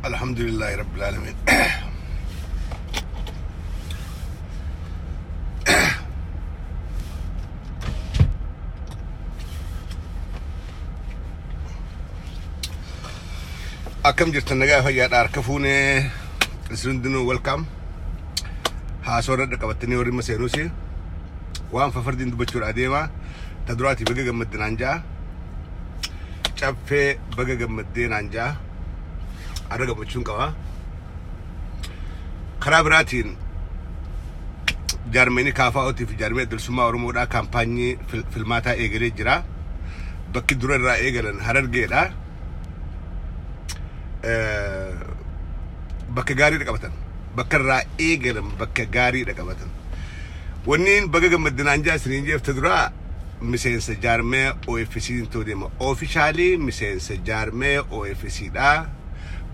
Alhamdulillahi Rabbil Aalamiin. Akkam jirtan nagaa fayyaadha harka fuunee isin hundinuu welcome. Haasoo irra qabattanii warri maseenuusi waan fafardiin dubbachuudha adeema. Ta duraati baga gammadde naan ja'a. Caffee baga gammaddee naan ja'a. Har'a gammachuun qaba. Karaa biraatiin jaarmeenii KFO'tii fi jaarmee bilisummaa Oromoodhaa kaampaanyii filmaataa eegalee jira. Bakki dura irraa eegalan Harargeedha. Bakka gaariidha qabatan. Bakka irraa eegalan bakka gaariidha qabatan. Wanniin baga gammaddinaan jaa isiniin jeefta duraa miseensa jaarmee OFC ta'uu deema. Oofishaalii miseensa jaarmee OFC dha.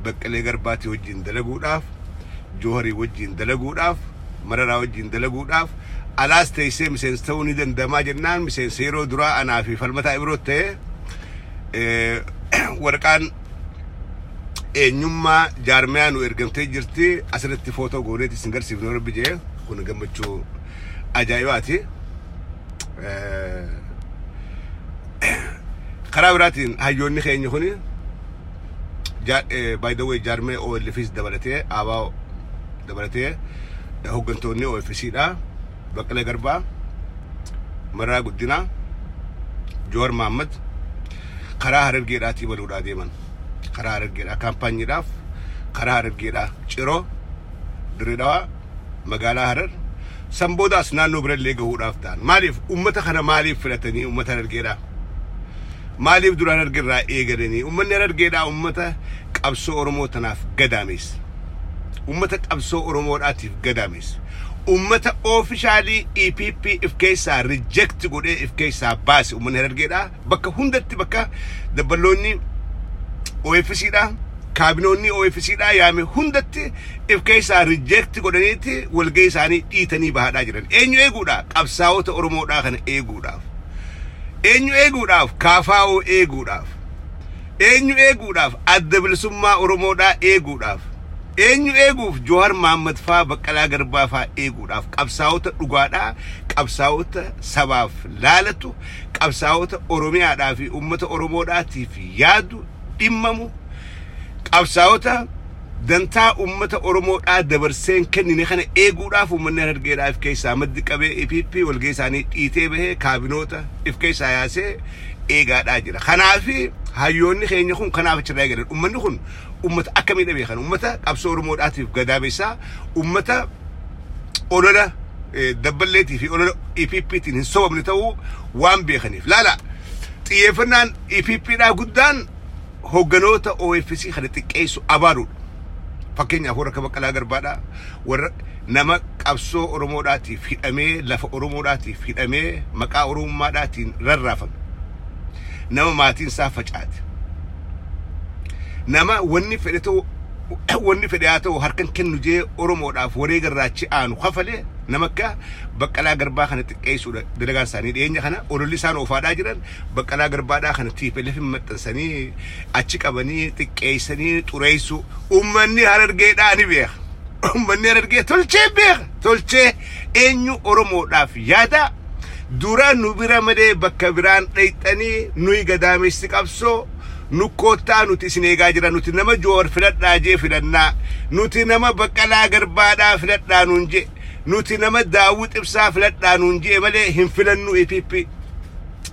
Baqqalee Garbaatii wajjin dalaguudhaaf, Jooharii wajjin dalaguudhaaf, Mararaa wajjin dalaguudhaaf, alaas teessee miseensa ta'uu ni danda'amaa jennaan miseensa yeroo duraa anaa fi falmataa Ibiroo ta'e waraqaan eenyummaa jaarmiyaa nu ergamtee jirti asirratti footoo gooneeti isin garsiifnu rabbi jee kun gammachuu ajaa'ibaati. Karaa biraatiin hayyoonni keenya kuni by the way jaarmee OLFs dabalatee ABO dabalatee hooggantoonni OFC dha. Baqqalee Garbaa, Mararaa Guddinaa, Joowar Mahaammad karaa Harargeedhaatii baluudhaa deeman. Karaa Harargeedhaa kaampaanyiidhaaf karaa Harargeedhaa Ciroo, Dirree Dhawaa, magaalaa Harar san boodaas naannoo birallee gahuudhaaf ta'an. Maaliif uummata kana maaliif filatanii uummata Harargeedhaa? Maaliif dura Harargeerraa eegalanii? Uummanni Harargeedhaa uummata qabsoo Oromoo tanaaf gadaameessa. Uummata qabsoo Oromoodhaatiif gadaameessa. Uummata oofishaalii EPP if keessaa reject godhee if keessaa baase uummanni Harargeedhaa bakka hundatti bakka dabballoonni OFC dha. Kaabinoonni OFC dha yaame hundatti if keessaa reject godhaniiti walgahii isaanii dhiitanii bahaadhaa jiran. Eenyu eeguudha? Qabsaa'ota Oromoodhaa kana eeguudhaaf. Eenyu eeguudhaaf? KFO eeguudhaaf. Eenyu eeguudhaaf? Adda bilisummaa Oromoodhaa eeguudhaaf. Eenyu eeguuf? Joowar Mahaammad faa Baqqalaa Garbaa faa eeguudhaaf. Qabsaa'ota dhugaadhaa, qabsaa'ota sabaaf laalatu, qabsaa'ota Oromiyaadhaa fi uummata Oromoodhaatiif yaadu dhimmamu, qabsaa'ota dantaa uummata Oromoodhaa dabarseen kennine kana eeguudhaaf uummanni Harargeedhaa if keessaa maddi qabee EPP walgahii isaanii dhiitee bahee kaabinoota if keessaa yaasee eegaadhaa jira. Kanaafi hayyoonni keenya kun kanaaf achirraa eegalan. Uummanni kun uummata akkamiidha beekan? Uummata qabsoo Oromoodhaatiif gadaameessaa, uummata olola dabballeetii fi olola EPPtiin hin sobamne ta'uu waan beekaniif. Laala xiyyeeffannaan EPPdhaa guddaan hoogganoota OFC kana xiqqeessu abaaruudha. Fakkeenyaaf warra akka Baqqalaa Garbaadhaa, warra nama qabsoo Oromoodhaatiif hidhamee lafa Oromoodhaatiif hidhamee maqaa Oromummaadhaatiin rarraafame. Nama maatiin isaa facaate. Nama wanni fedhe ta'u wanni fedhe haa ta'u harkan kennu jee Oromoodhaaf wareega irraachi aanu kafalee nama akka Baqqalaa Garbaa kana xiqqeessuudha dalagaan isaanii dhiyeenya kana ololli isaan oofaadhaa jiran Baqqalaa Garbaadhaa kana TPLF maxxansanii achi qabanii xiqqeessanii xureessuu uummanni Harargeedhaa ni beeka. Uummanni Harargee tolchee beeka. Tolchee eenyu Oromoodhaaf yaada dura nu bira malee bakka biraan dhayxanii nuyi gadaamessi qabsoo nu koottaa nuti isin eegaa jira nuti nama Joowar filadhaa jee filannaa nuti nama Baqqalaa Garbaadhaa filadhaa nuun jee nuti nama Daawwit Ibsaa filadhaa nuun jee malee hin filannu EPP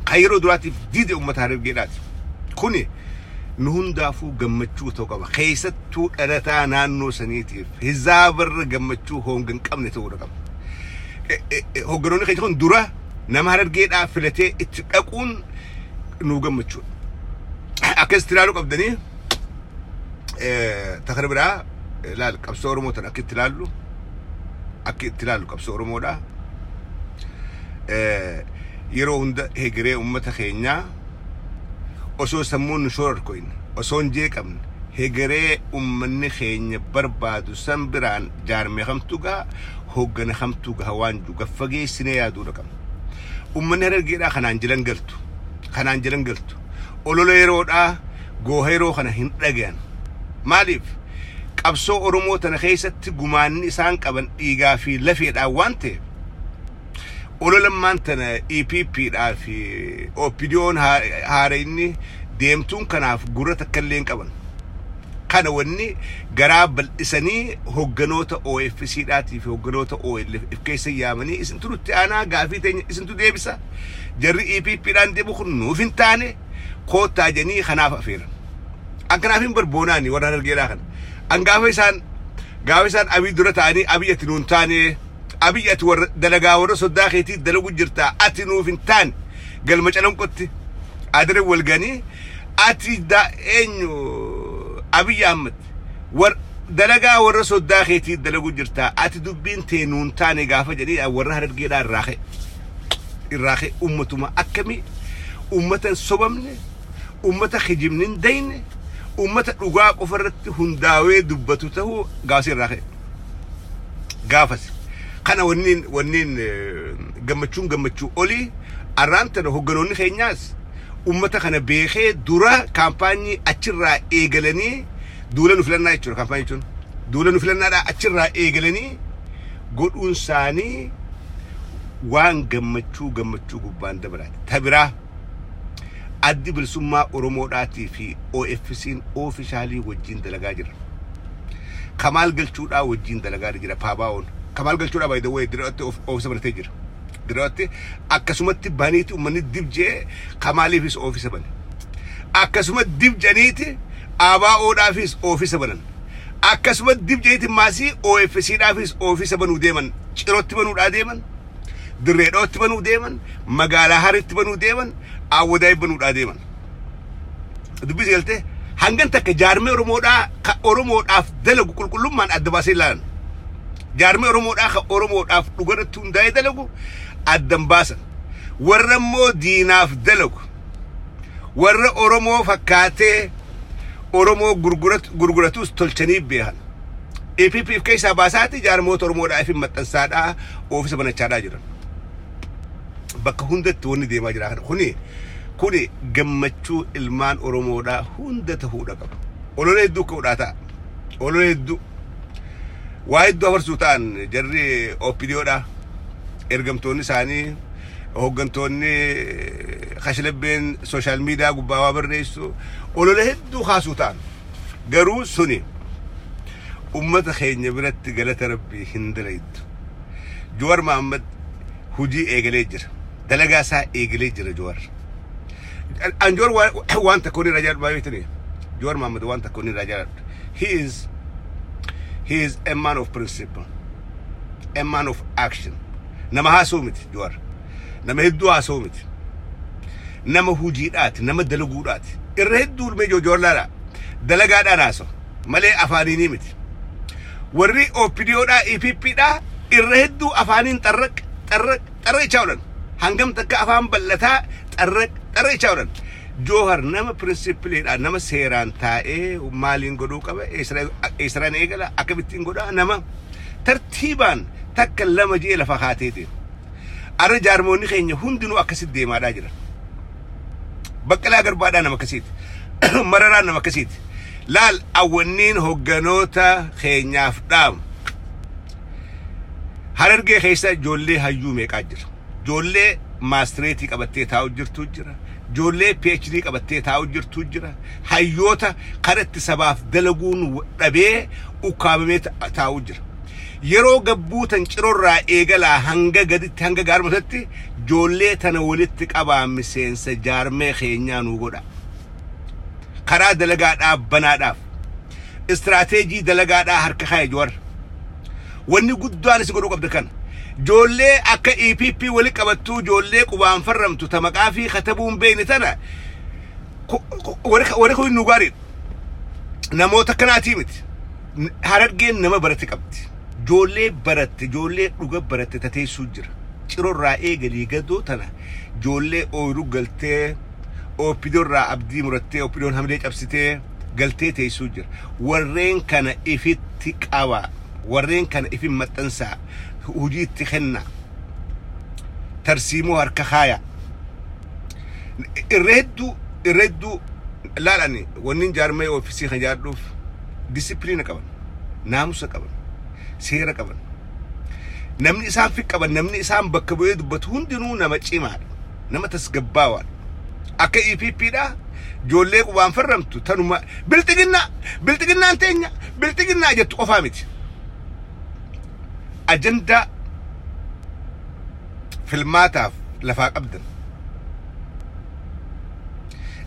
kan yeroo duraatiif dide uummata Harargeedhaati. Kuni nu hundaafuu gammachuu ta'uu qaba. Keessattuu dhalataa naannoo saniitiif hizaabarra gammachuu honga hin qabne ta'uu qaba. Hoogganoonni keenya kun dura nama Harargeedhaa filatee itti dhaquun nu gammachuudha. Akkasitti ilaaluu qabdanii takara biraa ilaal qabsoo Oromoo tan akka itti ilaallu akka itti ilaallu qabsoo Oromoodha. Yeroo hunda hegeree uummata keenyaa osoo sammuun nu shororkoine osoo hin jeeqamne hegeree uummanni keenya barbaadu san biraan jaarmee kamtu gaha hooggana kamtu gaha waan jiru gaffageessinee yaaduudha qabna. Uummanni Harargeedhaa kanaan jiran galtu kanaan jiran galtu olola yeroodhaa gooha yeroo kana hin dhagayan. Maaliif? Qabsoo Oromoo tana keessatti gumaanni isaan qaban dhiigaa fi lafeedhaan waan ta'eef, ololammaan tana EPP dhaa fi OPDO'n haara inni deemtuun kanaaf gurra takka illee hin qaban. Kana wanni garaa bal'isanii hogganoota OFC dhaatii fi hogganoota OLF if keessa yaamanii, isintu nutti aanaa, gaafii teenya isintu deebisa, jarri EPP dhaan deemu kun nuuf hin taane, koottaa jedhanii kanaaf afeeran. An kanaaf hin barboonaani warra Harargeedhaa kana. An gaafa isaan Abiy dura ta'anii, "Abiy, ati nuun taane, Abiy, ati warra dalagaa warra soddaa keetii dalagu jirtaa, ati nuuf hin taane," galma Calanqotti adire wal ganii, "Ati da eenyu, Abiy Ahmed, war dalagaa warra soddaa keetii dalagu jirtaa, ati dubbiin tee nuun taane," gaafa jedhanii warra Harargeedhaa irraa ka'e. Irraa ka'e. Ummatuma akkamii, ummata hin sobamne, ummata kijibni hin dayne, ummata dhugaa qofa irratti hundaawee dubbatu ta'uu gaafas irraa ka'e. Gaafas. Kana wanniin gammachuun gammachuu olii. Arraan tana hogganoonni keenyaas ummata kana beekee dura kaampaanii achirraa eegalanii duula nu filannaa jechuudha. Kaampaanii jechuun duula nu filannaadhaa achirraa eegalanii godhuun isaanii waan gammachuu gammachuu gubbaan dabalaati. Ta biraa, Addi Bilisummaa Oromoodhaatii fi OFC'n officially wajjin dalagaa jira. Kamaal Galchuudhaa wajjin dalagaa jira Paabaa'oon. Kamaal Galchuudhaa, by the way, Dirreetti oofisa banatee jira. Dirreetti akkasumatti baniiti uummanni dib jee Kamaaliifis oofisa bane. Akkasuma dib janiiti ABO'dhaafis oofisa banan. Akkasuma dib janiiti maasii OFC'dhaafis oofisa banuu deeman. Cirootti banuudhaa deeman. Dirreedhootti banuu deeman. Magaalaa Haritti banuu deeman. Awwadaay banuudhaa deeman. Dubbisi galtee hangan takka jaarmee Oromoodhaa ka Oromoodhaaf dalagu qulqullummaan adda baasee ilaalan. Jaarmee Oromoodhaa ka Oromoodhaaf dhugarratti hundaa'ee dalagu addan baasan. Warra immoo diinaaf dalagu, warra Oromoo fakkaatee Oromoo gurguratus tolchanii beekan. EPP keessaa baasaati jaarmoota Oromoodhaa fi maxxansaadhaa oofisa banachaadhaa jiran. Bakka hundatti wanni deemaa jira kana. Kuni gammachuu ilmaan Oromoodhaa hunda ta'uudha qaba. Olola hedduu ka'uudhaa ta'a. Olola hedduu. Waa hedduu afarsuu ta'an jarri OPDOdha. Ergamtoonni isaanii, hooggantoonni kashlabbeen social media gubbaa waa barreessu, olola hedduu kaasuu ta'an. Garuu suni ummata keenya biratti galata Rabbii hin dalaytu. Jawar Mohammad hujii eegalee jira. Dalagaa isaa eegalee jira Jawar. An Jawar waan takka inni irraa jaalladhu baay'ee. Jawar Mohammad waan takka inni irraa jaalladhu. He is a man of principle. A man of action. Nama haasa'u miti Jawar. Nama hedduu haasa'u miti. Nama hujiidhaati, nama dalaguudhaati. Irra hedduu mee Jawar laala. Dalagaadhaan haasa'u malee afaaniinii miti. Warri OPDOdhaa, EPPdhaa irra hedduu afaaniin xarraq xarraq xarraq jechaa oolan. Hangam takka afaan bal'ataa xarraq xarraq jechaa oolan. Joohar nama principleiidha, nama seeraan taa'ee maaliin godhuu qaba, eessaraan eegala, akkamittiin godhaa, nama tartiibaan takka lama jee lafa kaatee deema. Arra jaarmoonni keenya hundinuu akkasitti deemaadhaa jiran. Baqqalaa Garbaadhaa nama akkasiiti. Mararaan nama akkasiiti. Laal, awwanniin hogganoota keenyaaf dhaamu. Harargee keessa ijoollee hayyuu meeqaa jira? Ijoollee maastireetii qabattee taa'u jirtu jira. Ijoollee PhD qabattee taa'u jirtu jira. Hayyoota kanatti sabaaf dalaguun dhabee ukkaamamee taa'u jira. Yeroo gabbuu tan Cirorraa eegalaa hanga gaditti, hanga gaarmatatti ijoollee tana walitti qabaa, miseensa jaarmee keenyaa nuu godha. Karaa dalagaadhaa banaadhaaf. Istiraateejii dalagaadhaa harka kaa'e Jawar. Wanni guddaan isin godhuu qabda kana. Ijoollee akka EPP wali qabattuu, ijoollee qubaan farramtu, ta maqaa fi katabuun beekne tana warri kun nu gaariidha. Namoota akkanaatii miti. Harargeen nama barate qabdi. Ijoollee baratte, ijoollee dhuga baratte tateessuu jira. Cirorraa eegalii gadoo tana ijoollee ooyiruu galtee, OPDOrraa abdii murattee, OPDOn hamilee cabsitee galtee teessuu jira. Warreen kana ifitti qaba. Warreen kana ifin maxxansaa. Hojii itti kenna. Tarsiimoo harka kaaya. Irra hedduu laalani wanni jaarmee oofisii kan jaadhuuf disipiliina qaban. Naamusa qaban, seera qaban. Namni isaan fi qaban, namni isaan bakka bu'ee dubbatu hundinuu nama cimaadha. Nama tasgabbaawaadha. Akka EPP dha ijoollee qubaan farramtu tanuma bilxiginnaa, bilxiginnaan teenya, bilxiginnaa jettu qofaa miti. Ajandaa filmaataaf lafaa qabdan.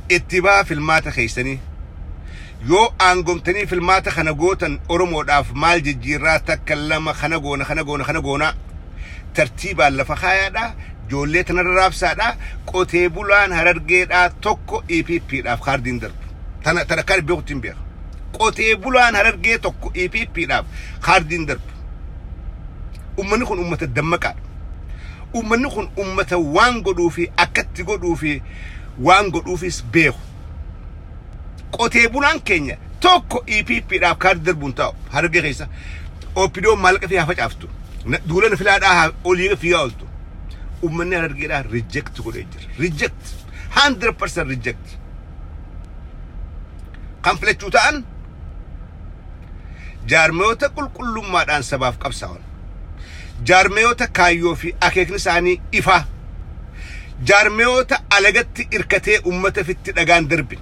Itti baa filmaata keessanii yoo aangomtanii filmaata kana gootan, Oromoodhaaf maal jijjiirraa, takka, lama, kana goona, kana goona, kana goona, tartiibaan lafa kaayaadha, ijoollee tanarra raabsaadha. Qotee bulaan Harargeedhaa tokko EPP-dhaaf kaardiin darbu. Tana tana akka beekutti hin beeka. Qotee bulaan Harargee tokko EPP-dhaaf kaardiin darbu. Ummanni kun ummata dammaqaadha. Ummanni kun ummata waan godhuu fi akkatti godhuu fi waan godhuufis beeku. Qotee bulaan keenya tokko EPP-dhaaf kaardii darbuun taa'u Harargee keessa. OPDOn maallaqa fi haa facaaftu. Duula na filaadhaa haa olii fiigaa ooltu. Ummanni Harargeedhaa reject godhee jira. Reject. 100% reject. Kan filachuu ta'an jaarmeyoota qulqullummaadhaan sabaaf qabsaa'an. Jaarmeyoota kaayyoo fi akeekni isaanii ifaa. Jaarmeyoota alagatti irkatee ummata fitti dhagaan darbin.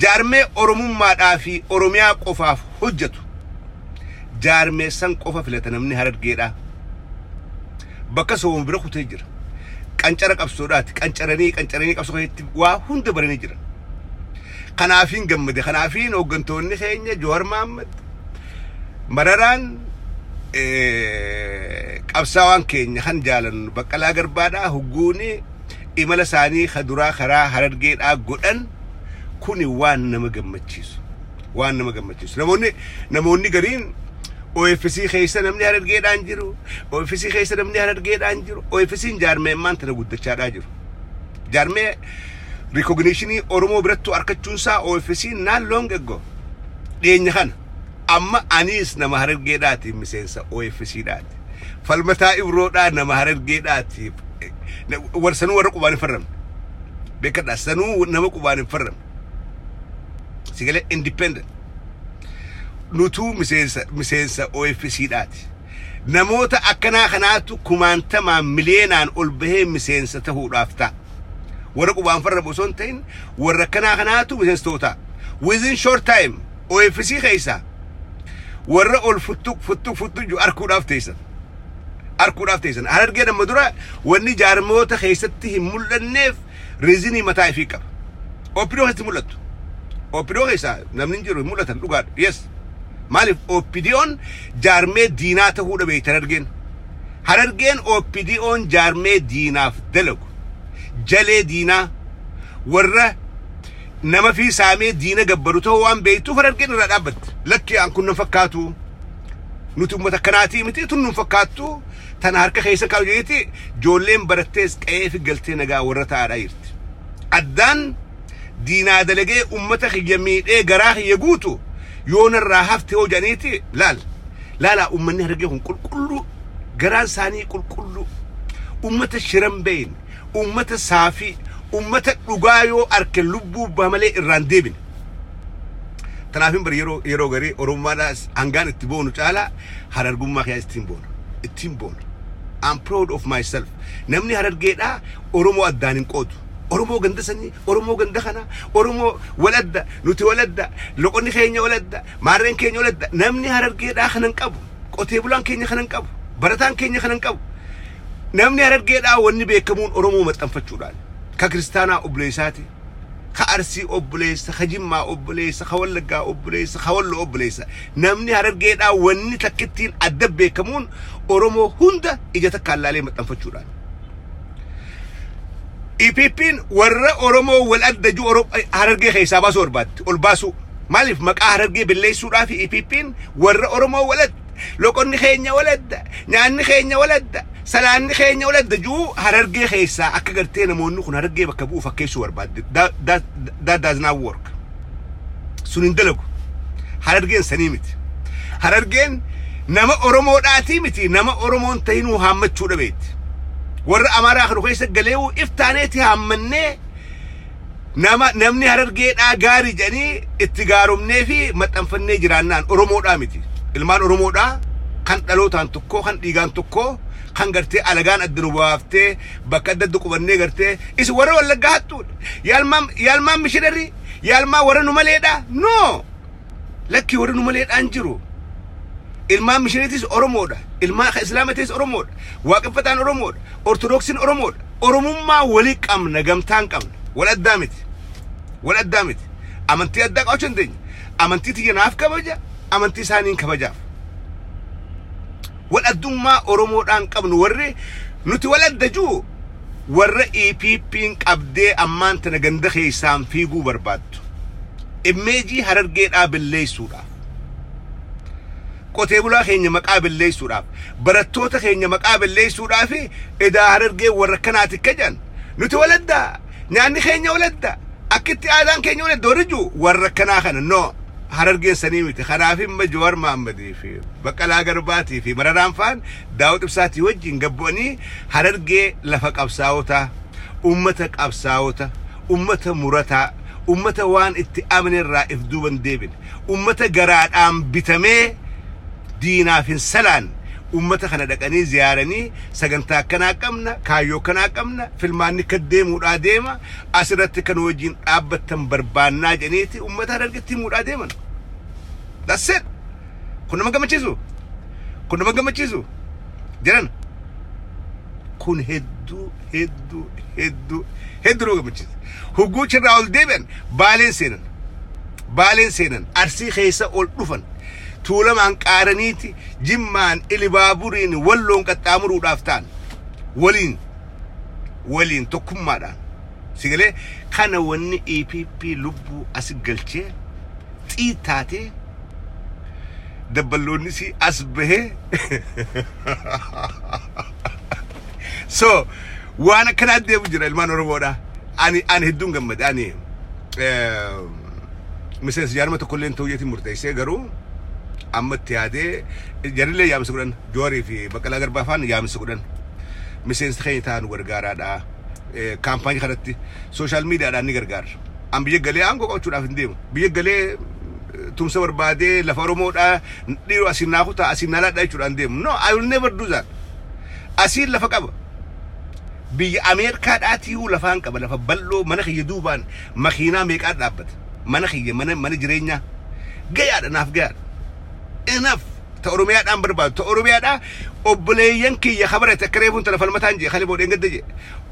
Jaarmee Oromummaadhaa fi Oromiyaa qofaaf hojjetu. Jaarmee san qofa filata namni Harargeedhaa. Bakka sooma bira kutee jira. Qancara qabsoodhaati. Qancaranii qancaranii qabsoo keessatti waa hunda baranii jiran. Kanaafiin gammade. Kanaafiin hooggantoonni keenya Joowar Mahaammad, Mararaan, qabsaawaan keenya kan jaalannu Baqqalaa Garbaadhaa hugguuni imala isaanii kaduraa karaa Harargeedhaa godhan kuni waan nama gammachiisu. Waan nama gammachiisu. Namoonni gariin OFC keessa namni Harargeedhaan jiru. OFC keessa namni Harargeedhaan jiru. OFC'n jaarmeemmaan tana guddachaadhaa jiru. Jaarmee recognition Oromoo birattuu argachuun isaa OFC not long ago. Dhiyeenya kana. Amma anis nama Harargeedhaati, miseensa OFC dhaati. Falmataa Ibroodhaa nama Harargeedhaati. War sanuu warra qubaan hin farramne. Beekadhaa, sanuu nama qubaan hin farramne. Sigalee independent. Nutuu miseensa OFC dhaati. Namoota akkanaa kanaatu kumaantamaan miliyeenaan ol bahee miseensa tahuudhaaf ta'a. Warra qubaan farramu osoo hin ta'in, warra akkanaa kanaatu miseensa ta'uu ta'a. Within short time OFC keessaa warra ol futtuq futtuq futtuq jiru arguudhaaf teessan. Arguudhaaf teessan. Harargeen amma dura wanni jaarmoota keessatti hin mul'anneef reason mataa ifii qaba. OPDO keessatti mul'attu. OPDO keessaa namni hin jiru, hin mul'atan, dhugaadha. Yes. Maaliif? OPDOn jaarmee diinaa ta'uu dhabe Harargeen. Harargeen OPDOn jaarmee diinaaf dalagu. Jalee diinaa warra nama fi saamee diina gabbaru ta'uu waan beektuuf Harargeen irraa dhaabbatti. Lakki, an kun nan fakkaatu. Nuti uummata akkanaatii miti, tun nun fakkaattu. Tana harka keessa kaa'u jeeti ijoolleen barattees qe'ee fi galtee nagaa warra taa'aadhaa jirti. Addaan diinaa dalagee uummata kiyya miidhee garaa kiyya guutu yoo narraa hafte hoo jedhaniiti laal. Laalaa, uummanni Harargee kun qulqulluu, garaan isaanii qulqulluu, uummata shiran beeyne, uummata saafii, uummata dhugaa yoo arke lubbuu baha malee irraan deebine. Kanaafin bari yeroo garii Oromummaadhaas hangaan itti boonu caalaa Harargummaa keessa ittiin boona. Ittiin boona. I'm proud of myself. Namni Harargeedhaa Oromoo addaan hin qoodu. Oromoo ganda sanii, Oromoo ganda kana, Oromoo waladda, nuti waladda, loqonni keenya waladda, maarreen keenya waladda. Namni Harargeedhaa kana hin qabu. Qotee bulaan keenya kana hin qabu. Barataan keenya kana hin qabu. Namni Harargeedhaa wanni beekamuun Oromoo maxxanfachuudhaan. Ka kiristaanaa obboleessaati. Ka Arsii obboleessa, ka Jimmaa obboleessa, ka Wallaggaa obboleessa, ka Walloo obboleessa. Namni Harargeedhaa wanni takkittiin adda beekamuun Oromoo hunda ija takkaan laalee maxxanfachuudhaan. EPP'n warra Oromoo wal adda jiru Harargee keessaa baasuu barbaaddi. Ol baasuu. Maaliif? Maqaa Harargee balleessuudhaaf EPP'n warra Oromoo wal adda, loqonni keenya wal adda, nyaanni keenya wal adda, salaanni keenya wal adda jiru Harargee keessaa akka gartee namoonni kun Harargee bakka bu'u fakkeessuu barbaaddi. That does not work. Sun hin dalagu. Harargeen sanii miti. Harargeen nama Oromoodhaatii miti, nama Oromoon ta'inuu haammachuu dhabeetti. Warra Amaaraa kan keessa galeewu iftaaneeti haammannee. Nama namni Harargeedhaa gaarii jedhanii itti gaaromnee fi maxxanfannee jiraannaan Oromoodhaa miti. Ilmaan Oromoodhaa kan dhalootaan tokkoo, kan dhiigaan tokkoo, kan gartee alagaan adda nu baaftee bakka adda adda qubannee gartee isin warra Wallaggaa hattuudha. Yaalmaan mishinarri yaalmaan warra nu maleedha. No! Lakki, warra nu maleedhaan jiru. Ilmaan mishiniitis Oromoodha. Ilmaan Islaamatis Oromoodha. Waaqeffataan Oromoodha. Ortodoksiin Oromoodha. Oromummaa walii qabna, gamtaan qabna. Wal addaa miti. Wal addaa miti. Amantii addaa qabaachuu dandeenya. Amantii tiyya naaf kabaja, amantii isaaniin kabajaaf. Wal addummaa Oromoodhaan qabnu, warri nuti wal adda jiru warra EPP'n qabdee ammaan tana ganda keessaan fiiguu barbaaddu. Image Harargeedhaa balleessuudhaaf. Qotee bulaa keenya maqaa balleessuudhaaf, barattoota keenya maqaa balleessuudhaaf, edaa Harargee warra kanaati akka jedhan, nuti waladdaa, nyaanni keenya waladdaa, akkitti aadaan keenya waladda warri jiru warra kanaa kana. No, Harargeen sanii miti. Kanaaf imma Jawaar Mahammadii fi Baqqalaa Garbaatii fi Mararaan faan Daawud Ibsaatii wajjin gabbu'anii Harargee lafa qabsaa'otaa, ummata qabsaa'ota, ummata murataa, ummata waan itti amane irraa if duuban deebine, ummata garaadhaan bitamee diinaaf hin salaan, ummata kana dhaqanii ziyaaranii, sagantaa akkanaa qabna, kaayyoo akkanaa qabna, filmaanni akka deemuudhaa deema, asirratti kan wajjin dhaabbattan barbaannaa jedhaniiti ummata Harargetti himuudhaa deeman. That's it. Kun nama gammachiisu. Kun nama gammachiisu. Jedhan. Kun hedduu hedduu hedduu hedduu nama gammachiisa. Hugguu irraa ol deebi'an Baaleen seenan. Baaleen seenan, Arsii keessa ol dhufan. Tuulamaan qaaraniiti Jimmaan, Ilibaaburiin, Walloon qaxxaamuruudhaaf ta'an. Waliin waliin tokkummaadhaan. Sigalee kana wanni EPP lubbuu as galchee xiitaatee dabballoonni si as bahee, so waan akkanaa deemu jira ilmaan Oromoodha. Ani hedduun gammade. Ani miseensa jaarma tokkollee hin ta'u jeetiin murteessee, garuu amma itti yaadee jarillee yaamsa godhan, Jawaarii fi Baqqalaa Garbaa faan yaamsa godhan, miseensa keenya ta'an gargaaraadha. Campaign kanatti social mediadhaan ni gargaara. An biyya galee aangoo qabachuudhaaf hin deemu. Biyya galee tumsa barbaadee lafa Oromoodhaa dhiiroo asiin naa kutaa, asiin naa laadhaa jechuudhaan deemu. No, I will never do that. Asiin lafa qaba. Biyya Ameerikaadhaatiyyuu lafaan qaba, lafa bal'oo. Mana kiyya duubaan makiinaa meeqaa dhaabbata. Mana kiyya, mana jireenyaa. Gayaadha, naaf gayaadha. Enough. Ta Oromiyaadhaan barbaadu. Ta Oromiyaadhaa obboleeyyan kiyya kabarate akka reefuun tana falmataan jee kalee boodeen gadda jee.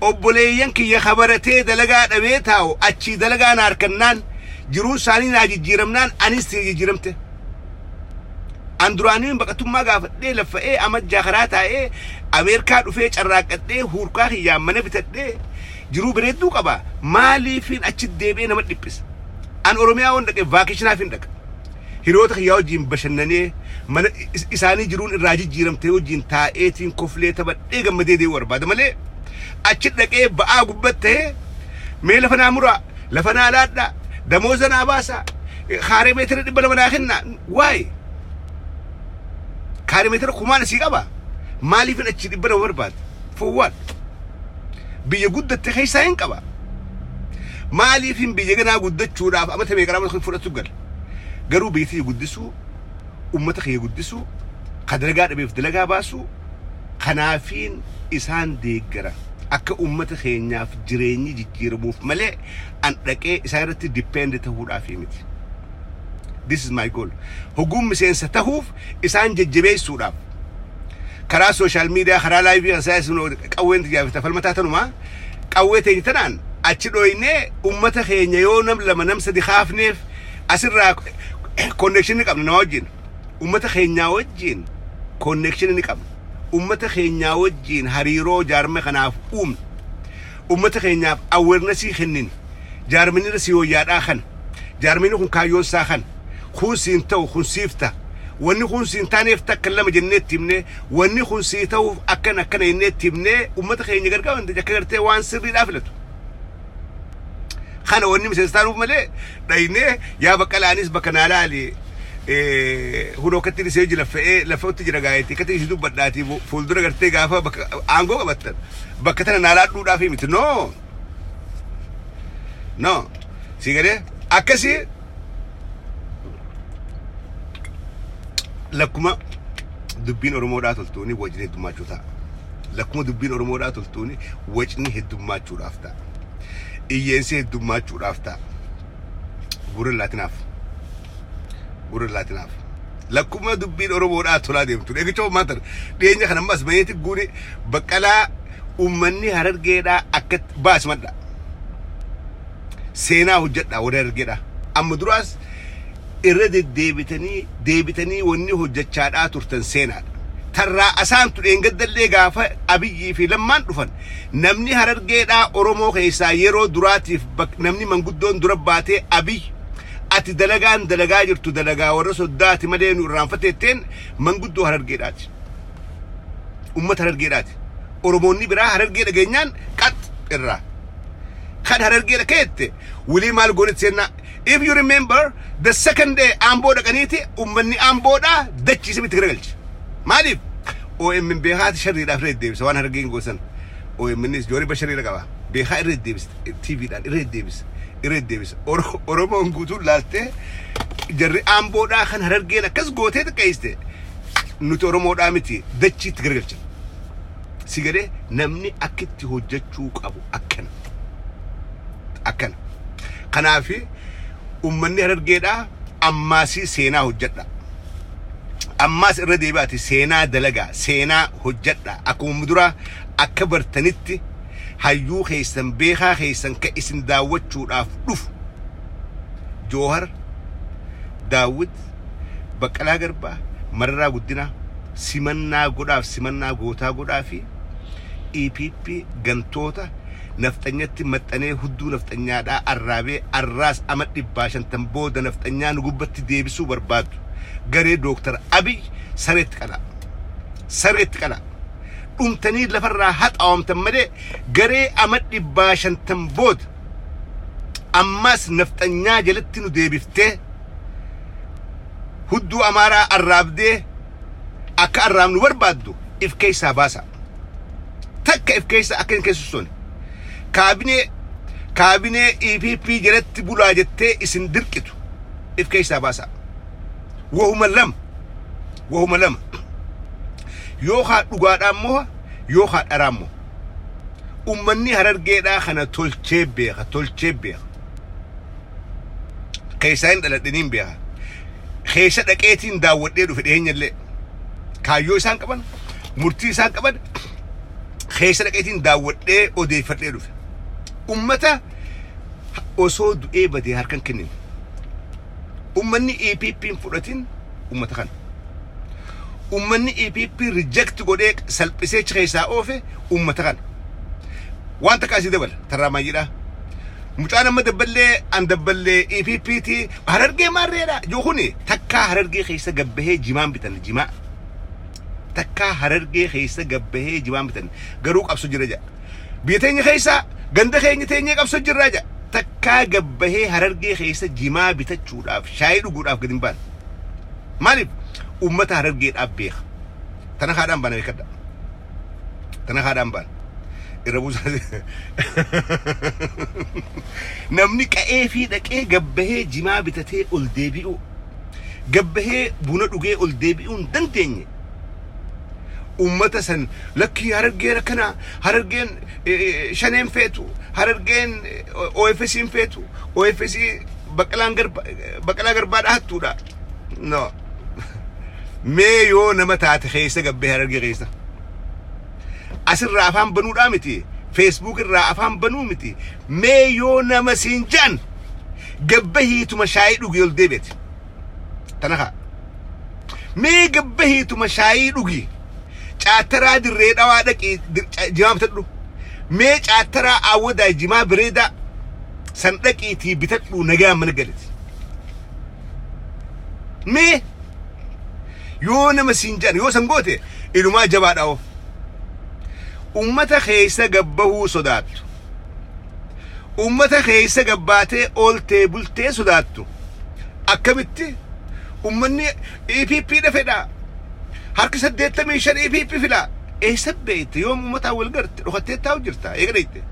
Obboleeyyan kiyya kabaratee dalagaa dhabee taa'u achii dalagaa na harkannaan, jiruun isaanii naa jijjiiramnaan, anis jijjiiramte. An duraanii baqatummaa gaafadhee laffa'ee amma jaakaraa taa'ee Ameerikaa dhufee carraaqqadhee huurkaa kiyyaan mana bitadhee jiruu bareedduu qaba. Maaliifin achi deebi'ee nama dhiphisa? An Oromiyaa waan dhaqee vacationaaf hin dhaqa. Hiriyoota kiyyaa wajjin bashannanee, mana isaanii jiruun irraa jijjiiramtee wajjin taa'eetiin koflee taphadhee gammadee deemuu barbaada malee achi dhaqee ba'aa gubbattee mee lafa naa muraa, lafa naa laadhaa, damooza naa baasaa, kaaree meetira 200 naa kennaa. Waa'ee kaaree meetira kumaan asii qaba, maaliifin achi 200 barbaada? For what? Biyya guddatte keessaa hin qaba, maaliifin biyya ganaa guddachuudhaaf amata meeqa fudhatu gala? Garuu biyya tiyya guddisuu, ummata kiyya guddisuu, ka dalagaa dhabeef dalagaa baasuu, kanaafiin isaan deeggara, akka ummata keenyaaf jireenyi jijjiiramuuf malee an dhaqee isaan irratti depend ta'uudhaaf miti. This is my goal. Hoguun miseensa tahuuf isaan jajjabeessuudhaaf. Karaa social media, karaa live kan isaa qawween xiyyaafata falmataa tanumaa qawwee teenya tanaan achi dhoynee ummata keenya yoo nam lama nam sadi kaafneef, asirraa connection ni qabna nama wajjin. Ummata keenyaa wajjin connection ni qabna. Ummata keenyaa wajjin hariiroo jaarme kanaaf uumne. Ummata keenyaaf awareness kennin. Jaarmini irra si wayyaadhaa kana. Jaarmini kun kaayyoon isaa kana. Kun siin ta'u, kun siif ta'a. Wanni kun siin taaneef takka lama jennee itti himnee, wanni kun sii ta'uuf akkana akkana jennee itti himnee ummata keenya gargaaru akka gartee waan sirriidhaa filatu. Kana wanni miseensa taanuuf malee dhaynee yaa Baqqalaanis bakka naa laali, hunoo akkatti isee jira fe'ee lafatti jira gaayetti akkatti isii dubbadhaatii fuuldura gartee gaafa bakka aangoo qabattan bakka tana naa laadhuudhaaf miti. No. No, si galee akkasii lakkuma dubbiin Oromoodhaa toltuuni wajjin heddummaachuu ta'a. Lakkuma dubbiin Oromoodhaa toltuuni wacni heddummachuudhaaf ta'a. Iyyeensi heddummachuudhaaf ta'a. Gurra laatinaaf. Gurra laatinaaf. Lakkuma dubbiin Oromoodhaa tolaa deemtu. Eegicha homaa tana dhiyeenya kana ammas bayeeti guuni Baqqalaa uummanni Harargeedhaa akka baasimadha. Seenaa hojjedha warri Harargeedhaa. Amma duraas irra deddeebitanii deebitanii wanni hojjechaadhaa turtan seenaadha. Tarraa asaantu dheengaddallee gaafa Abiyyii fi Lammaan dhufan namni Harargeedhaa Oromoo keessaa yeroo duraatiif namni manguddoon dura baatee, "Abiy, ati dalagaan dalagaa jirtu dalagaa warra soddaati malee nu irraanfateetteen," manguddoo Harargeedhaati. Uummata Harargeedhaati. Oromoonni biraa Harargee dhageenyaan qax irraa. Kan Harargee keette wilii maal goonet seennaa. If you remember, the second day Amboo dhaqaniiti uummanni Amboodhaa dachiisa miti garagalche. Maaliif? OMN beekaati sharriidhaaf irra deddeebisa waan Harargeen goosan. OMNs joorri bashariidha qaba. Beekaa irra deddeebisa. TVdhaan irra deddeebisa. Irra deddeebisa. Oromoon guutuun laaltee jarri Amboodhaa kan Harargeen akkas gootee xiqqeessite nuti Oromoodhaa miti dachiitti garagalchan. Si galee, namni akkitti hojjechuu qabu akkana. Akkana. Kanaafi uummanni Harargeedhaa ammaasii seenaa hojjedha. Ammaas irra deebi'aati seenaa dalagaa, seenaa hojjedha. Akkuma duraa akka bartanitti hayyuu keessan, beekaa keessan ka isin daawwachuudhaaf dhufu Joohar, Daawwit, Baqqalaa Garbaa, Mararaa Guddinaa simannaa godhaaf, simannaa gootaa godhaa fi EPP gantoota nafxanyatti maxxanee hudduu nafxanyaadhaa arraabee arraas ama 150 booda nafxanyaa nu gubbatti deebisuu barbaadu garee Dooktar Abiy sareetti qalaa. Sareetti qalaa. Dhumtanii lafarraa haxaawamtan malee garee ama 150 booda ammas nafxanyaa jalatti nu deebiftee hudduu Amaaraa arraabdee akka arraabnu barbaaddu if keessaa baasa. Takka if keessa akka hin keessusoone. Kaabinee EPP jalatti bulaa jettee isin dirqitu if keessaa baasa. Wahuma lama. Wahuma lama. Yookaan dhugaadhaan moo yookaan dharaan moo. Uummanni Harargeedhaa kana tolchee beeka, tolchee beeka. Keessaa hin dhaladhiniin beeka. Keessa dhaqeetiin daawwadhee dhufe dhiyeenyallee. Kaayyoo isaan qaban, murtii isaan qaban keessa dhaqeetiin daawwadhee odeeffadhee dhufe. Ummata osoo du'ee badee harkan kennin. Ummanni EPP hin fudhatin ummata kana. Ummanni EPP reject godhee salphisee achi keessaa oofe ummata kana. Waan takka asii dabala tarraa maayidhaa. Mucaan amma dabballee an dabballee EPPT Harargee maarreedha. Yoo kuni takkaa Harargee keessa gabbahee jimaan bitan jimaa. Takkaa Harargee keessa gabbahee jimaan bitan garuu qabso jira jedha. Biyya teenya keessa ganda keenya teenyee qabso jirraa jedha. Takkaa gabbahee Harargee keessa jimaa bitachuudhaaf, shaayii dhuguudhaaf gadi hin baane. Maaliif? Uummata Harargeedhaaf beeka. Tana haadhaan baana beekadha. Tana haadhaan baana. Irra buusaa. Namni qa'ee fi dhaqee gabbahee jimaa bitatee ol deebi'u, gabbahee buna dhugee ol deebi'uu hin dandeenye. Uummata san lakkii Harargeen akkana, Harargeen shaneen feetu, Harargeen OFC hin feetu, OFC Baqqalaan Garba, Baqqalaa Garbaa dhahattuudha. No. Mee yoo nama taate keessa gabbee Harargee keessa. Asirraa afaan banuudhaa miti. Facebook irraa afaan banuu miti. Mee yoo nama siin jaan gabbahiituma shaayii dhugi ol deebi'ati. Tana kaa. Mee gabbahiituma shaayii dhugi. Caattaraa Dirree Dhawaa dhaqii jimaa bitadhu. Mee caattaraa Awwadaa jimaa bareedaa san dhaqiitii bitadhu, nagaan mana galiti. Mee yoo nama siin jedhan yoo san goote ilumaa jabaadha oo. Ummata keessa gabbahuu sodaattu. Ummata keessa gabbaatee ooltee bultee sodaattu. Akkamitti ummanni EPP dha fedha. Harki 85 EPP fila. Eessa beekte? Yoom uummataan wal garte? Dhokattee taa'u jirta. Eega dheeyte.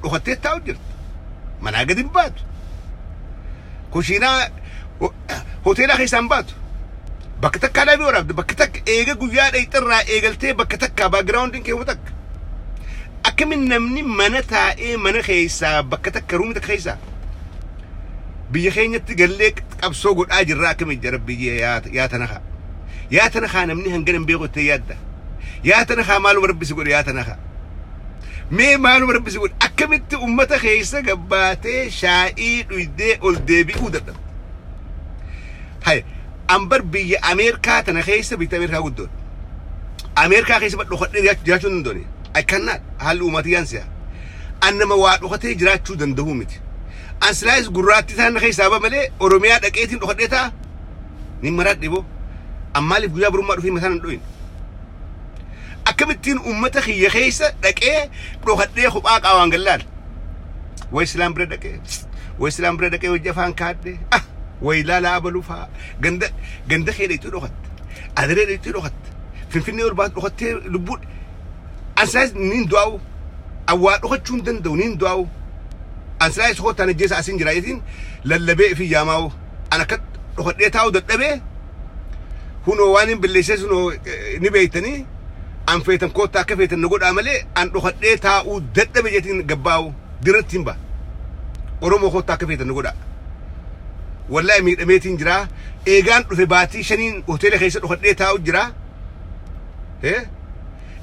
Dhokattee taa'u jirta. Manaa gadi hin baatu. Kushiinaa hoteelaa keessaa hin baatu. Bakka takkaa dhabii waraabde, bakka takka eega guyyaa dheeyxirraa eegaltee bakka takkaa backgroundiin kee takka. Akkamiin namni mana taa'ee mana keessaa bakka takka roomii takka keessaa biyya keenyatti gallee qabsoo godhaa jirra? Akkamiin jara biyya yaa tana haa? Yaa tana haa, namni hangana hin beeku itti yaadda. Yaa tana haa, maaluma Rabbi si godhe? Yaa tana haa. Mee maaluma Rabbi si godhe? Akkamitti ummata keessa gabbaatee shaa'ii dhuydee ol deebi'uu dadhabde? Hay, ambar biyya Ameerikaa tana keessa, biyya Ameerikaa guddoon. Ameerikaa keessa dhokadhee jiraachuu hin danda'u. I cannot. Haalli uummata yaansi'a. An nama waa dhokatee jiraachuu danda'u miti. An silaayis gurraattii isaan keessaa ba malee Oromiyaa dhaqeetiin dhokadhee ta'a. Ni maradhe boo. An maaliif guyyaa birummaa dhufee mataan hin dhoyin? Akkamittiin uummata kiyya keessa dhaqee dhokadhee kophaa qaawaan gallaal? Way silaan bira dhaqee, way silaan bira dhaqee hojii afaan kaadhee, ah, way ilaalaa abaluu fa'aa. Ganda ganda kee dheeyxuu dhokatte. Adaree dheeyxuu dhokatte. Finfinnee ol baatu dhokattee lubbuu. An silaayis niin du'aa'u. An waa dhokachuu hin danda'u, niin du'aa'u. An silaayis kottaan ajjeesa asiin jira jetiin lallabee fi yaamaa'u. An akka dhokadhee taa'u dadhabee, hunoo waan hin balleessee sunoo ni beektanii, an feetan koottaa akka feetan na godhaa malee an dhokadhee taa'uu dadhabe jetiin gabbaa'u dirratti hin ba'a. Oromoo, koottaa akka feetan na godhaa. Wallahi miidhameetiin jira. Eegaan dhufe baatii 5n hoteela keessa dhokadhee taa'u jira.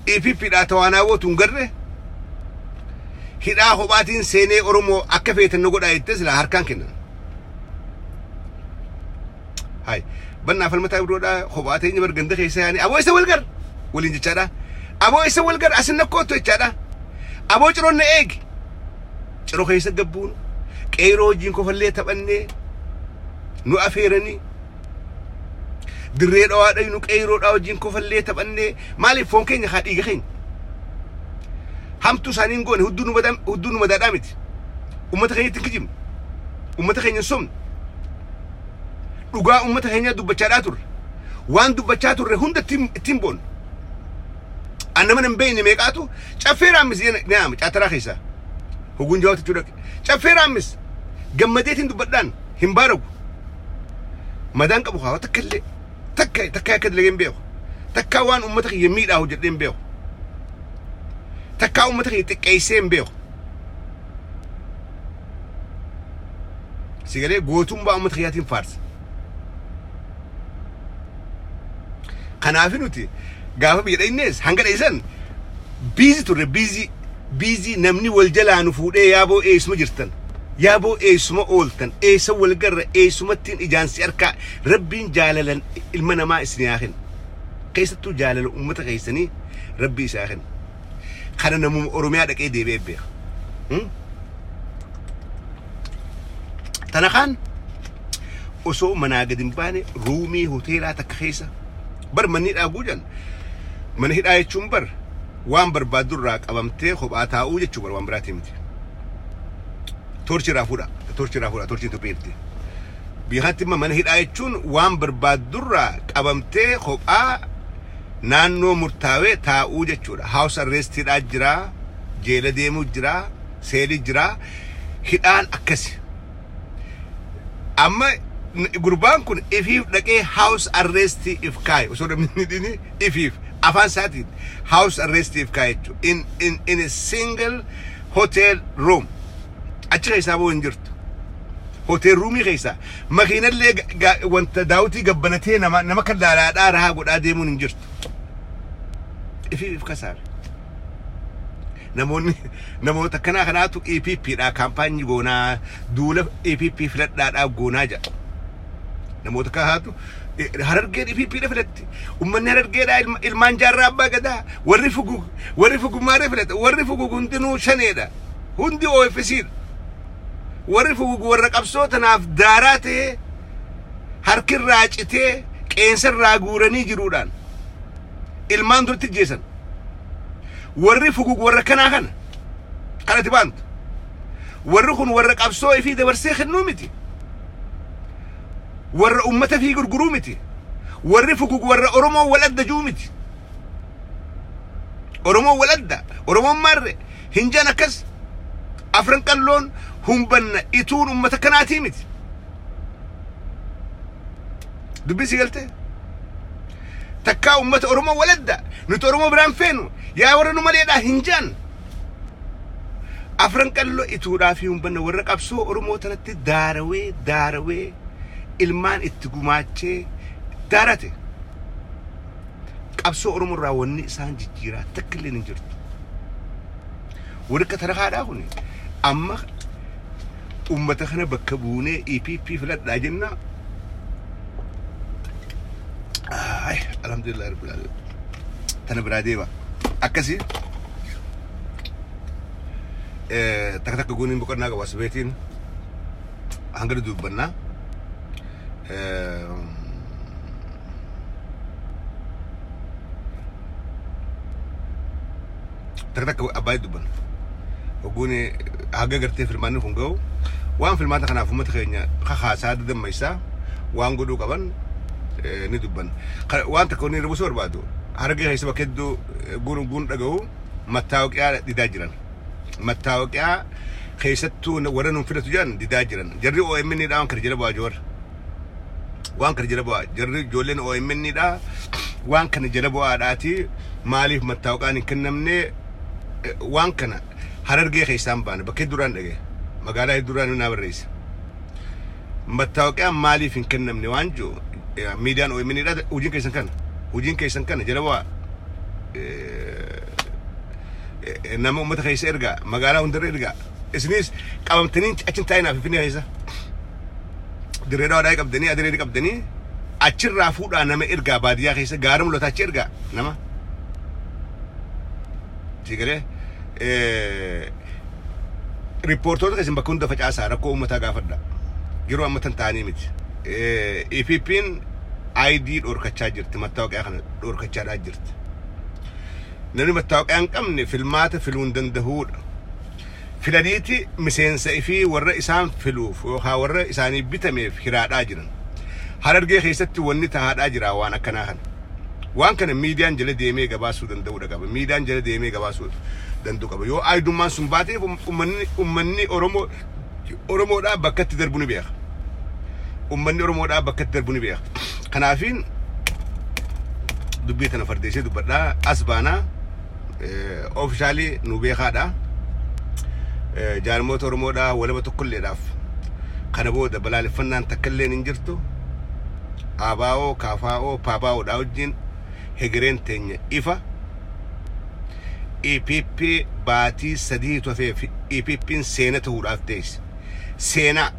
EPP dhaa tawaanaa wootu hin garre. Hidhaa kophaatiin seenee Oromoo akka feetan na godhaa jettee silaa harkaan kennan. Hai, bannaa falmataa biroodhaa kophaa teenya bar ganda keessa yaanii aboo isa wal gar waliin jechaadha. Aboo isa wal gar asin nakkootu jechaadha. Aboo ciroon na eegi. Ciroo keessa gabbuun qeeroo wajjin kofallee taphannee nu afeeranii dirree dhawaa dhaynu, qeeroodhaa wajjin kofallee taphannee. Maaliif? Foon keenya haa, dhiiga keenya. Hamtuu isaanii hin goone, hudduu nu madaadhaa miti. Uummata keenyatti hin kijibne. Uummata keenya hin sobne. Dhugaa uummata keenyaa dubbachaadhaa turre. Waan dubbachaa turre hunda ittiin boonna. An nama hin beekne meeqaatu Caffee Raammis ni yaama caataraa keessaa. Hoguun jawaatu jechuu dhaqe. Caffee Raammis gammadeetiin dubbadhaan hin baaragu. Madaan qabu haa takka illee, takka takka akka dalagee hin beeku. Takka waan uummata kiyya miidhaa hojjedhee hin beeku. Takka uummata kiyya xiqqeessee hin beeku. Sigalee gootummaa uummata kiyyaatiin faarsa. Kanaaf nuti gaafa biyya dhaqnees hanga dheessan busy turre, busy busy. Namni wal jalaa nu fuudhee, yaaboo eessuma jirtan, yaaboo eessuma ooltan, eessa wal garra, eessumattiin ijaan si harkaa. Rabbiin jaalalan ilma namaa isin haa kennu. Keessattuu jaalala uummata keessanii Rabbi isaa kennu. Kana namuma Oromiyaa dhaqee deebi'ee beeka. Tana kaan osoo manaa gadi hin baane roomii hoteelaa takka keessa bar manni hidhaa guujan. Mana hidhaa jechuun bar waan barbaaddu irraa qabamtee kophaa taa'uu jechuu bar, waan biraatii miti. Torchi irraa fuudha. Torchi irraa fuudha. Torchiin tuphee. Biyya kanatti immoo mana hidhaa jechuun waan barbaaddu irraa qabamtee kophaa naannoo murtaawee taa'uu jechuudha. House arrestiidhaa jira, jeela deemuu jira, seelii jira. Hidhaan akkasi. Amma gurbaan kun ifiif dhaqee house arrestii if kaa'e, osoo namni hin hidhini ifiif afaan isaatiin house arrestii if kaa'e jechuudha. In a single hotel room. Achi keessaa ba'uu hin jirtu. Hotel roomii keessaa makiinallee wanta daawwitii gabbanatee nama kan laalaadhaa rahaa godhaa deemuun hin jirtu. Ifiif if kasaare. Namoonni namoota akkanaa kanaatu EPP dha kaampaanyii goonaa, duula EPP filadhaadhaa goonaa jedha. Namoota kanaatu Harargeen EPP dha filatti. Uummanni Harargeedhaa ilmaan Jaarraa Abbaa Gadaa, warri fugug, warri fugummaarra filata, warri fugug hundinuu shaneedha. Hundi OFC dha. Warri fugug warra qabsoo tanaaf daaraa ta'ee harkirraa citee qeensarraa guuranii jiruudhaan ilmaan duratti jeesan. Warri fugug warra kanaa kana kanatti baantu. Warri kun warra qabsoo ifii dabarsee kennuu miti. Warra ummata fi gurguruu miti. Warri fugug warra Oromoo wal adda juu miti. Oromoo wal adda. Oromoon maarre hin jaan akkas. Afran Qalloon Humbanna ituun ummata kanaatii miti. Dubbii si galtee? Takkaa ummata Oromoo waladda nuti Oromoo biraan feenu yaa warra nu maleedhaa hin jaan. Afran Qalloo ituudhaa fi humbanna warra qabsoo Oromoo tanatti daarawee daarawee ilmaan itti gumaachee daarate. Qabsoo Oromoo irraa wanni isaan jijjiiraa takka illee hin jirtu. Warri akka tarakaadhaa kun amma ummata kana bakka buunee EPP filadhaa jenna. Ay, alhamdulillah rabbil alamin. Tana biraa deema. Akkasii takka takka gooniin boqonnaa qaba asbeetiin hanga dubbannaa. Takka takka abbaa dubbanna. Hogguun haga gartee filmaanni kun ga'u waan filmaata kanaaf uummata keenya kakaasaa dadammaysaa waan godhuu qaban ni dubbanna. Waan takka wanni irra barbaadu harargee keessa bakka hedduu guun guun dhaga'u mattaawoqiyaa didaa jiran. Mattaawoqiyaa keessattuu warra nuun filatu jiran didaa jiran. Jarri OMN dha waan kana jala bu'aa jawar. Waan kana jala bu'aa jarri ijoolleen OMN dha waan kana jala bu'aadhaati maaliif mattaawoqaan hin kennamne waan kana harargee keessaan baane bakka hedduudhaan dhagee magaalaa hedduudhaan naa barreessa. Mattaawoqiyaan maaliif hin kennamne waan jiru miidiyaan OMN dha hojiin keessan kana hojiin keessan kana jala bu'aa nama uummata keessa ergaa magaalaa hundarra ergaa isinis qabamtanii achin taa'inaa Finfinnee keessa dirree dhawaadhaa qabdanii adiree qabdanii achirraa fuudhaa nama ergaa baadiyyaa keessa gaara mul'ataa achi ergaa nama. Sigalee riippoortoota keessan bakka hunda facaasaa rakkoo uummataa gaafadha. Yeroo amma tan ta'anii miti. EPP'n ID dhorkachaa jirti mattaawoqiyaa kana dhorkachaadhaa jirti. Namni mattaawoqiyaa hin qabne filmaata filuu hin danda'uudha. Filaniiti miseensa ifii warra isaan filuuf yookaan warra isaanii bitameef hiraadhaa jiran. Harargee keessatti wanni tahaadhaa jira waan akkanaa kana. Waan kana miidiyaan jala deemee gabaasuu danda'uudha qaba. Miidiyaan jala deemee gabaasuu danda'u qaba. Yoo aayidummaan sun baateef uummanni Oromoo Oromoodhaa bakka itti darbu ni beeka. Uummanni Oromoodhaa bakka itti darbu ni beeka. Kanaafiin dubbii tana fardeessee dubbadhaa as baanaa oofishaalii nu beekaadha. Jaarmoota Oromoodhaa walaba tokkolleedhaaf kana booda balaaleffannaan takka illee hin jirtu. ABO, KFO, PABOdhaa wajjin hegereen teenya ifa. EPP baatii 3 hafeef EPP'n seena ta'uudhaaf teessi. Seenaa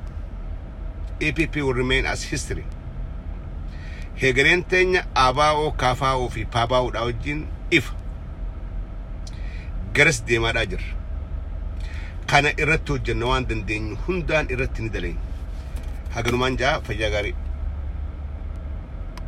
EPP will remain as history. Hegereen teenya ABO, KFO fi PABOdhaa wajjin ifa. Garas deemaadhaa jirra. Kana irratti hojjenna waan dandeenyu hundaan irratti ni daleenya. Haganumaan jaa fayyaa gaarii.